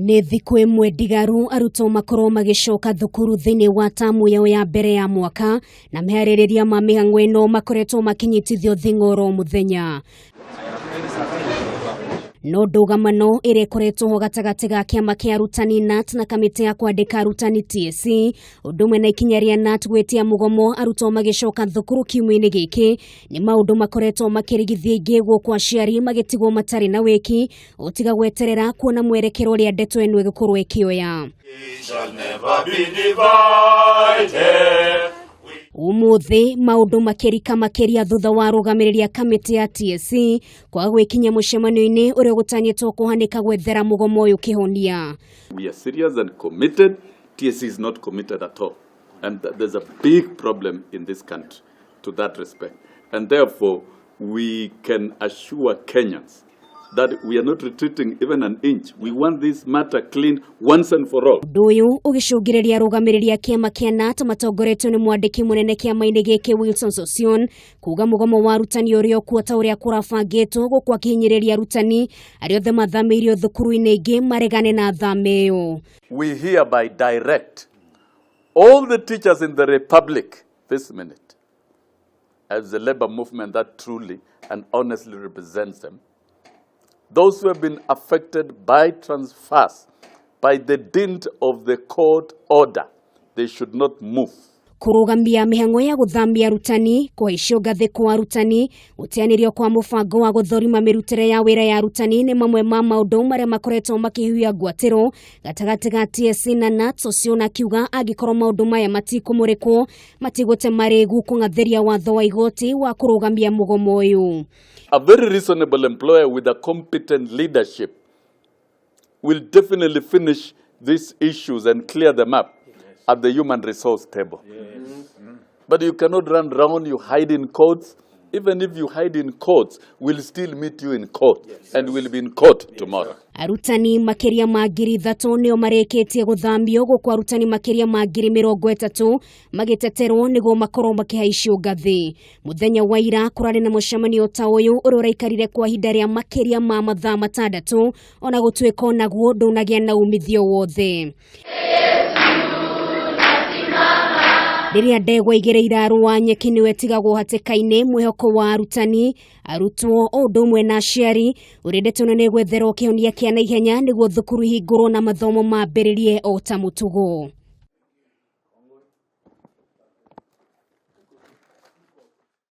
Nĩ thikũ ĩmwe ndigaru arutwo makorwo magĩcoka thukuru thĩinĩ wa tamu yao ya mbere ya mwaka na meharĩrĩria ma mĩhang'o ĩno makoretwo makĩnyitithio thing'oro mũthenya. No ndũgamano ĩrĩa ĩkoretwo ho gatagatĩ ga kĩama kĩa arutani KNUT na kamĩtĩ ya kwandĩka arutani TSC, ũndũ ũmwe na ikinya rĩa KNUT gwĩtia mũgomo arutwo magĩcoka thukuru kiumia-inĩ gĩkĩ, nĩ maũndũ makoretwo makĩrigithia aingĩ gũkũ aciari magĩtigwo matarĩ na wĩki ũtiga gweterera kuona mwerekero ũrĩa ndeto ĩno ĩgũkorwo ĩkĩoya. Shall never be divided. Ũmũthĩ maũndũ makĩrika makĩria thutha wa arũgamĩrĩri a kamĩtĩ ya TSC kwaga gwĩkinyia mũcemanio-inĩ ũrĩa ũgũtanyĩtwo kũhanĩka gwethera mũgomo ũyũ kĩhonia. We are serious and committed. TSC is not committed at all. And there's a big problem in this country to that respect. And therefore, we can assure Kenyans that we are not retreating even an inch. We want this matter cleaned once and for all. Ũndũ ũyũ ũgĩcũngĩrĩria arũgamĩrĩri a kĩama kĩa KNUT matongoretio nĩ mwandĩki mũnene kĩama-inĩ gĩkĩ Wilson Sossion kuga mũgomo wa arutani ũrĩ okuo ta ũrĩa kũrabangĩtwo gũkũ akĩhinyĩrĩria arutani arĩa othe mathamĩirio thukuru-inĩ ingĩ maregane na thama ĩyo. We hereby direct all the teachers in the Republic this minute, as the labor movement that truly and honestly represents them, those who have been affected by transfers, by the dint of the court order, they should not move. Kũrũgamia mĩhang'o ya gũthamia arutani, kũhaicio ngathĩ kwa arutani, gũteanĩrio kwa mũbango wa gũthũrima mĩrutĩre ya wĩra ya arutani nĩ mamwe ma maũndũ marĩa makoretwo makĩhuhia ngwatĩro gatagatĩ ga TSC na KNUT. Sossion akiuga angĩkorwo maũndũ maya matikũmũrĩkwo matigũte marĩgu kũng'athĩria watho wa igoti wa kũrũgamia mũgomo ũyũ. A very reasonable employer with a competent leadership will definitely finish these issues and clear them up at the human resource table. But you cannot run round, you hide in courts. Even if you hide in courts, we'll still meet you in court and we'll be in court tomorrow. Arutani makĩria ma 3,000 nĩo marĩkĩtie gũthamio gũkũ arutani makĩria ma 30,000 magĩteterwo nĩguo makorwo makĩhaicio ngathĩ. Mũthenya wa ira kũrarĩ na mũcemanio ta ũyũ ũrĩa ũraikarire kwa ihinda rĩa makĩria ma mathaa 6 ona gũtuĩka onaguo ndũnagĩa na umithio wothe. Rĩrĩa ndegwa igĩrĩ irarũa nyeki nĩwe ĩtigagwo hatĩka-inĩ mwĩhoko wa arutani, arutwo o ũndũ ũmwe na aciari ũrĩa ndeto ĩno nĩ gwetherwo kĩhonia kĩa naihenya nĩguo thukuru ihingũrwo na mathomo mambĩrĩrie o ta mũtugo.